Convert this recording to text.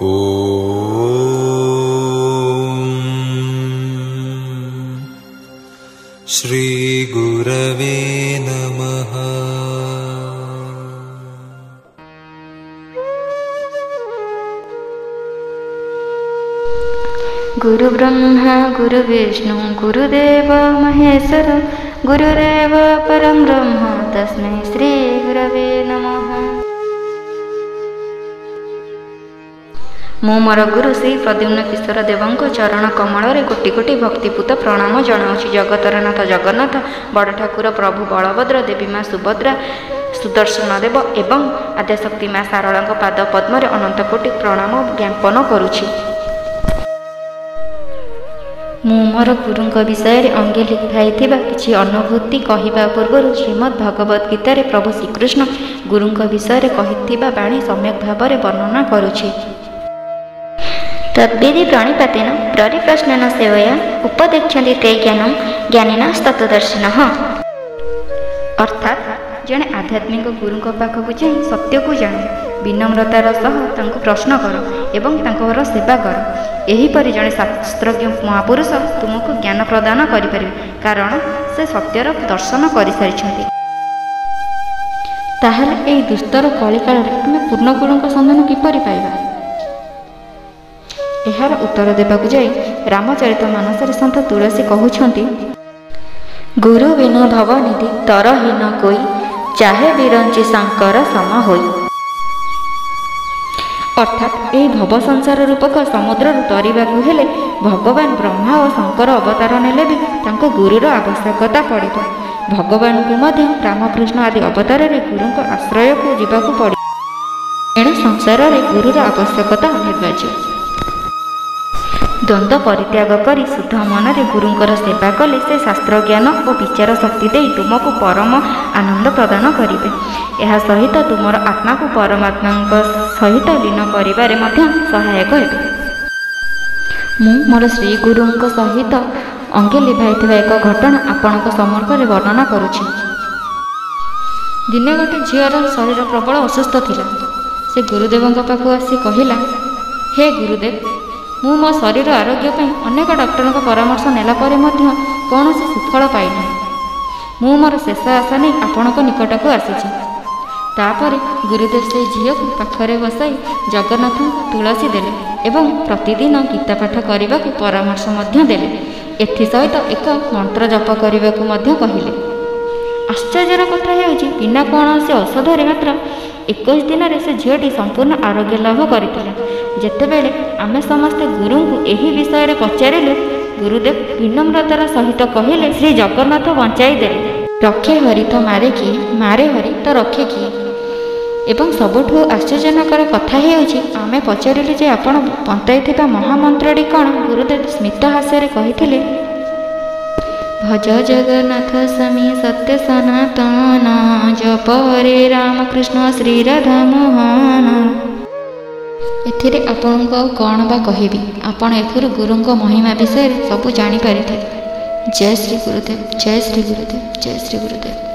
ॐ श्रीगुरवे नमः। गुरु ब्रह्मा गुरु विष्णु गुरुदेव महेश्वर गुरुरेव परम ब्रह्म तस्मै श्री गुरवे नमः। ମୁଁ ମୋର ଗୁରୁ ଶ୍ରୀ ପ୍ରଦ୍ୟୁମ୍ନ କିଶୋର ଦେବଙ୍କ ଚରଣ କମଳରେ କୋଟି କୋଟି ଭକ୍ତିପୂତ ପ୍ରଣାମ ଜଣାଉଛି। ଜଗତର ନାଥ ଜଗନ୍ନାଥ, ବଡ଼ ଠାକୁର ପ୍ରଭୁ ବଳଭଦ୍ର, ଦେବୀ ମା ସୁଭଦ୍ରା, ସୁଦର୍ଶନ ଦେବ ଏବଂ ଆଦ୍ୟାଶକ୍ତି ମା ଶାରଳାଙ୍କ ପାଦ ପଦ୍ମରେ ଅନନ୍ତ କୋଟି ପ୍ରଣାମ ଜ୍ଞାପନ କରୁଛି। ମୁଁ ମୋର ଗୁରୁଙ୍କ ବିଷୟରେ ଅଙ୍ଗେ ଲିଭାଇଥିବା କିଛି ଅନୁଭୂତି କହିବା ପୂର୍ବରୁ ଶ୍ରୀମଦ୍ ଭଗବଦ ଗୀତାରେ ପ୍ରଭୁ ଶ୍ରୀକୃଷ୍ଣ ଗୁରୁଙ୍କ ବିଷୟରେ କହିଥିବା ବାଣୀ ସମ୍ୟକ୍ ଭାବରେ ବର୍ଣ୍ଣନା କରୁଛି। ତଦ୍ବିଧି ପ୍ରଣିପାତେନ ପରିପ୍ରଶ୍ନେନ ସେବୟା ଉପଦେକ୍ଷନ୍ତି ତେ ଜ୍ଞାନಂ ଜ୍ଞାନିନସ୍ତତ୍ତ୍ୱଦର୍ଶିନଃ। ଅର୍ଥାତ୍ ଜଣେ ଆଧ୍ୟାତ୍ମିକ ଗୁରୁଙ୍କ ପାଖକୁ ଯାଇ ସତ୍ୟକୁ ଜାଣ, ବିନମ୍ରତାର ସହ ତାଙ୍କୁ ପ୍ରଶ୍ନ କର ଏବଂ ତାଙ୍କର ସେବା କର। ଏହିପରି ଜଣେ ଶାସ୍ତ୍ରଜ୍ଞ ମହାପୁରୁଷ ତୁମକୁ ଜ୍ଞାନ ପ୍ରଦାନ କରିପାରିବେ, କାରଣ ସେ ସତ୍ୟର ଦର୍ଶନ କରିସାରିଛନ୍ତି। ତାହେଲେ ଏହି ଦୁସ୍ତର କଳିକାଳରେ ଆମେ ପୂର୍ଣ୍ଣଗୁରୁଙ୍କ ସନ୍ଧାନ କିପରି ପାଇବା? ଏହାର ଉତ୍ତର ଦେବାକୁ ଯାଇ ରାମଚରିତ ମାନସରେ ସନ୍ଥ ତୁଳସୀ କହୁଛନ୍ତି, ଗୁରୁ ବିନୁ ଭବନିଧି ତରହୀନ କୋଇ, ଚାହେ ବିରଞ୍ଚି ଶଙ୍କର ସମ ହୋଇ। ଅର୍ଥାତ୍ ଏହି ଭବ ସଂସାର ରୂପକ ସମୁଦ୍ରରୁ ତରିବାକୁ ହେଲେ ଭଗବାନ ବ୍ରହ୍ମା ଓ ଶଙ୍କର ଅବତାର ନେଲେ ବି ତାଙ୍କୁ ଗୁରୁର ଆବଶ୍ୟକତା ପଡ଼ିବ। ଭଗବାନଙ୍କୁ ମଧ୍ୟ ରାମକୃଷ୍ଣ ଆଦି ଅବତାରରେ ଗୁରୁଙ୍କ ଆଶ୍ରୟକୁ ଯିବାକୁ ପଡ଼ିବ। ଏଣୁ ସଂସାରରେ ଗୁରୁର ଆବଶ୍ୟକତା ଅନିବାର୍ଯ୍ୟ। ଦ୍ୱନ୍ଦ୍ୱ ପରିତ୍ୟାଗ କରି ଶୁଦ୍ଧ ମନରେ ଗୁରୁଙ୍କର ସେବା କଲେ ସେ ଶାସ୍ତ୍ର ଜ୍ଞାନ ଓ ବିଚାର ଶକ୍ତି ଦେଇ ତୁମକୁ ପରମ ଆନନ୍ଦ ପ୍ରଦାନ କରିବେ। ଏହା ସହିତ ତୁମର ଆତ୍ମାକୁ ପରମାତ୍ମାଙ୍କ ସହିତ ଲୀନ କରିବାରେ ମଧ୍ୟ ସହାୟକ ହେବେ। ମୁଁ ମୋର ଶ୍ରୀ ଗୁରୁଙ୍କ ସହିତ ଅଙ୍ଗେ ଲିଭାଇଥିବା ଏକ ଘଟଣା ଆପଣଙ୍କ ସମ୍ମୁଖରେ ବର୍ଣ୍ଣନା କରୁଛି। ଦିନେ ଗୋଟେ ଝିଅର ଶରୀର ପ୍ରବଳ ଅସୁସ୍ଥ ଥିଲା। ସେ ଗୁରୁଦେବଙ୍କ ପାଖକୁ ଆସି କହିଲା, ହେ ଗୁରୁଦେବ, ମୁଁ ମୋ ଶରୀର ଆରୋଗ୍ୟ ପାଇଁ ଅନେକ ଡକ୍ଟରଙ୍କ ପରାମର୍ଶ ନେଲା ପରେ ମଧ୍ୟ କୌଣସି ସୁଫଳ ପାଇନାହିଁ। ମୁଁ ମୋର ଶେଷ ଆଶା ନେଇ ଆପଣଙ୍କ ନିକଟକୁ ଆସିଛି। ତାପରେ ଗୁରୁଦେବ ସେଇ ଝିଅକୁ ପାଖରେ ବସାଇ ଜଗନ୍ନାଥଙ୍କୁ ତୁଳସୀ ଦେଲେ ଏବଂ ପ୍ରତିଦିନ ଗୀତା ପାଠ କରିବାକୁ ପରାମର୍ଶ ମଧ୍ୟ ଦେଲେ। ଏଥିସହିତ ଏକ ମନ୍ତ୍ର ଜପ କରିବାକୁ ମଧ୍ୟ କହିଲେ। ଆଶ୍ଚର୍ଯ୍ୟର କଥା ହେଉଛି, ବିନା କୌଣସି ଔଷଧରେ ମାତ୍ର 21 ଦିନରେ ସେ ଝିଅଟି ସମ୍ପୂର୍ଣ୍ଣ ଆରୋଗ୍ୟ ଲାଭ କରିଥିଲା। ଯେତେବେଳେ ଆମେ ସମସ୍ତେ ଗୁରୁଙ୍କୁ ଏହି ବିଷୟରେ ପଚାରିଲୁ, ଗୁରୁଦେବ ବିନମ୍ରତାର ସହିତ କହିଲେ, ଶ୍ରୀ ଜଗନ୍ନାଥ ବଞ୍ଚାଇ ଦେଲେ। ରଖେ ହରି ତ ମାରେ କିଏ, ମାରେ ହରି ତ ରଖେ କିଏ। ଏବଂ ସବୁଠୁ ଆଶ୍ଚର୍ଯ୍ୟଜନକର କଥା ହେଉଛି, ଆମେ ପଚାରିଲୁ ଯେ ଆପଣ ବନ୍ତାଇଥିବା ମହାମନ୍ତ୍ରଟି କ'ଣ? ଗୁରୁଦେବ ସ୍ମିତ ହାସ୍ୟରେ କହିଥିଲେ, ଭଜ ଜଗନ୍ନାଥ ସ୍ୱାମୀ ସତ୍ୟ ସନାତନ, ଜପ ହରେ ରାମକୃଷ୍ଣ ଶ୍ରୀ ରାଧା ମୋହନ। ଏଥିରେ ଆପଣଙ୍କୁ ଆଉ କ'ଣ ବା କହିବି, ଆପଣ ଏଥିରୁ ଗୁରୁଙ୍କ ମହିମା ବିଷୟରେ ସବୁ ଜାଣିପାରିଥିବେ। ଜୟ ଶ୍ରୀ ଗୁରୁଦେବ, ଜୟ ଶ୍ରୀ ଗୁରୁଦେବ, ଜୟ ଶ୍ରୀ ଗୁରୁଦେବ।